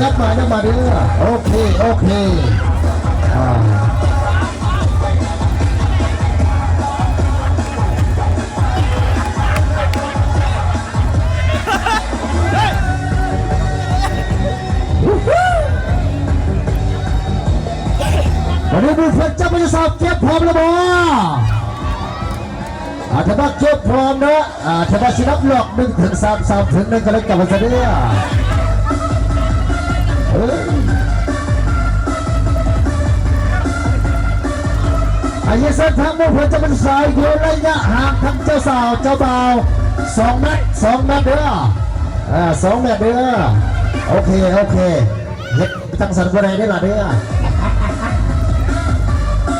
ຍັບມາ ຍັບມາເດີ້. ໂອເຄ ໂອເຄ ອ່າ ວັນນີ້ໝູ່ເພື່ອນຈັບມາຢູ່ສາມ ກຽມພ້ອມແລ້ວບໍ່? ອາ ຖ້າວ່າກຽມພ້ອມເນາະ ອາ ຖ້າວ່າຊິນັບລອກໜຶ່ງເຖິງສາມ ສາມເຖິງໜຶ່ງ ກໍແລ້ວກັນວ່າຊັ້ນເດີ້. ເອີ ອາ ເຮັດເຊິ່ງທາງໝູ່ເພື່ອນຈະເປັນສາຍຢູ່ໄລຍະຫ່າງທັງເຈົ້າສາວເຈົ້າບ່າວ ສອງແມັດ ສອງແມັດເດີ້ ອາ ສອງແມັດເດີ້. ໂອເຄ ໂອເຄ ເຮັດ ຈັ່ງຊັ້ນບໍ່ໄດ້ເດ້ລະເດີ້.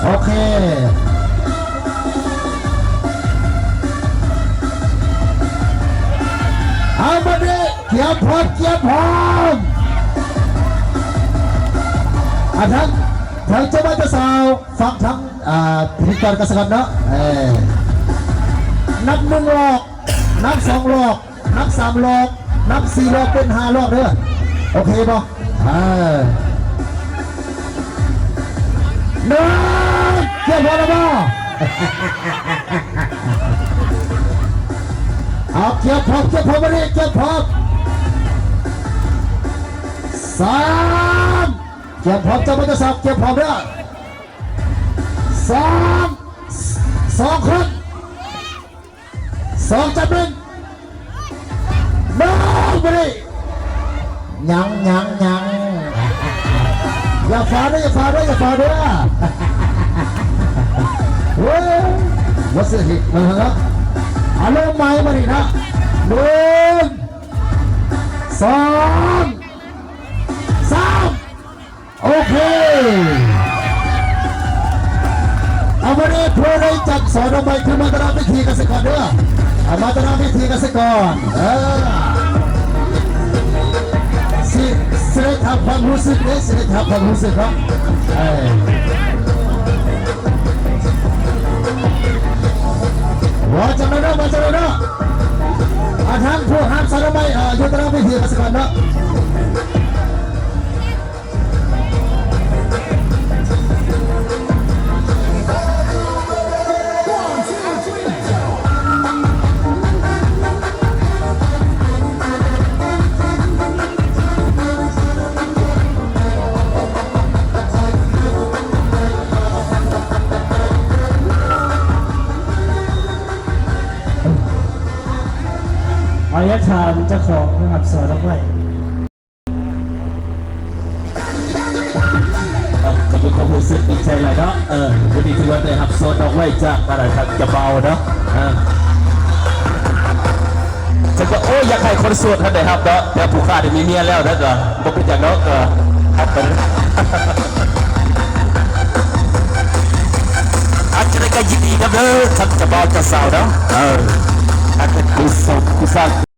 ໂອເຄ ເອົາ ບັດນີ້ກຽມພ້ອມ ກຽມພ້ອມ. ອາ ທັງ ທັງເຈົ້າບ່າວເຈົ້າສາວ ຟັງທັງ ອາ ພິທີກອນກັນສາກ່ອນເນາະ. ເອີ ນັບໜຶ່ງລອກ ນັບສອງລອກ ນັບສາມລອບ ນັບສີ່ລອບ ເປັນຫ້າລອບເດີ້. ໂອເຄບໍ່? ເອີ ໜຶ່ງ ກຽມພ້ອມແລ້ວບໍ່? ເອົາ ກຽມພ້ອມ ກຽມພ້ອມ ບັດນີ້ກຽມພ້ອມ. ສາມ ກຽມພ້ອມ ເຈົ້າບ່າວເຈົ້າສາວ ກຽມພ້ອມເດີ້. ສອງ ສອງຄົນ ສອງຈັບໜຶ່ງ ໜຶ່ງ ບໍ່ໄດ້ ຍັງ ຍັງ ຍັງ ຢ່າຟ້າວເດີ້ ຢ່າຟ້າວເດີ້ ຢ່າຟ້າວເດີ້. ໂອ້ຍ ບໍ່ເສຍເຮັດເນາະ ອາລົມໃໝ່ບັດນີ້ນະ. ໜຶ່ງ ສອງ ສາມ ໂອເຄ ເອົາ ບັດນີ້ຜູ້ໄດ້ຈັບສອດອກໄມ້ ຄືມາຕະໜ້າເວທີກັນຊະກ່ອນເດີ້. ເອົາ ມາຕະໜ້າເວທີກັນຊະກ່ອນ. ເອີ ຊິ ຊິໄດ້ຖາມຄວາມຮູ້ສຶກເດ້ ຊິໄດ້ຖາມຄວາມຮູ້ສຶກເນາະ. ເອີ ວ່າຈັ່ງໃດເນາະ ວ່າຈັ່ງໃດເນາະ. ອາ ທາງຜູ້ຮັບສອດອກໄມ້ ເອີ ຢູ່ຕະໜ້າເວທີກັນຊະກ່ອນເນາະ. ຂໍອະນຸຍາດຖາມເຈົ້າຂອງຮັບສອດອກໄມ້. ເອີ ກໍມີຄວາມຮູ້ສຶກດີໃຈຫຼາຍເນາະ. ເອີ ມື້ນີ້ຖືວ່າໄດ້ຮັບສອດອກໄມ້ຈາກ ອາ ທາງເຈົ້າບ່າວເນາະ. ເອີ ເພິ່ນກໍ ໂອ້ຍ ຢາກໃຫ້ຄົນໂສດຫັ້ນໄດ້ຮັບເນາະ ແຕ່ຜູ້ຂ້າໄດ້ມີເມຍແລ້ວນະ ກໍບໍ່ເປັນຫຍັງເນາະ ກໍຮັບໄປ. ອັນຈັ່ງໃດກໍຍິນດີນຳເດີ ທັງເຈົ້າບ່າວເຈົ້າສາວເນາະ. ເອີ ອັນເປັນຄູ່ສົມຄູ່ສັງ